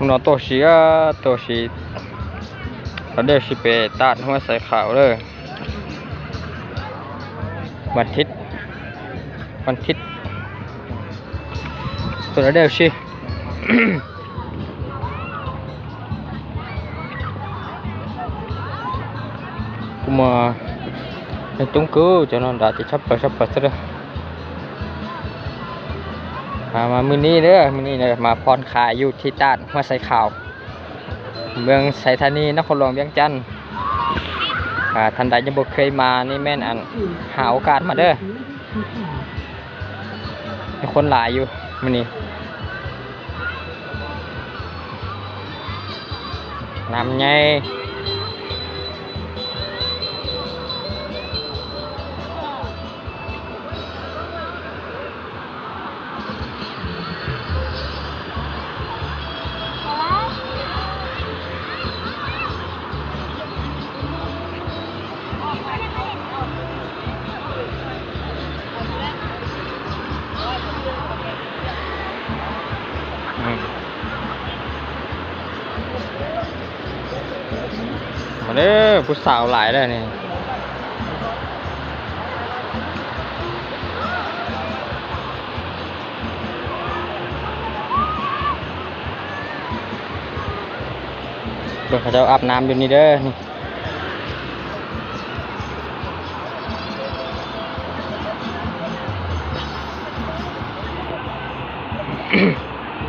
ນ້ອງໂຕຊີ ເອີ ໂຕຊີ ລະເດີຊິໄປຕາດຫົວໄຊຂາວເດີ ວັນທິດ ວັນທິດ ໂຕລະເດີຊິ ກູມາໃນຕຸງກູຈະນອນດາຕິຊັບເປີຊັບເປີຊະເດີ ມາ ມາມື້ນີ້ເດີ ມື້ນີ້ເດີ ມາຜ່ອນຄາຍຢູ່ທີ່ຕາດຫົວໄຊຂາວ ເມືອງໄຊທານີ ນະຄອນຫຼວງວຽງຈັນ ຖ້າທ່ານໃດຍັງບໍ່ເຄີຍມານີ້ແມ່ນ ອັນ ຫາໂອກາດມາເດີ ມີຄົນຫຼາຍຢູ່ມື້ນີ້ ນ້ຳໃຫຍ່ ອືມ ມາເດີ ຜູ້ສາວຫຼາຍເດີນີ້ ເບິ່ງເຂົາເຈົ້າອາບນ້ຳຢູ່ນີ້ເດີ.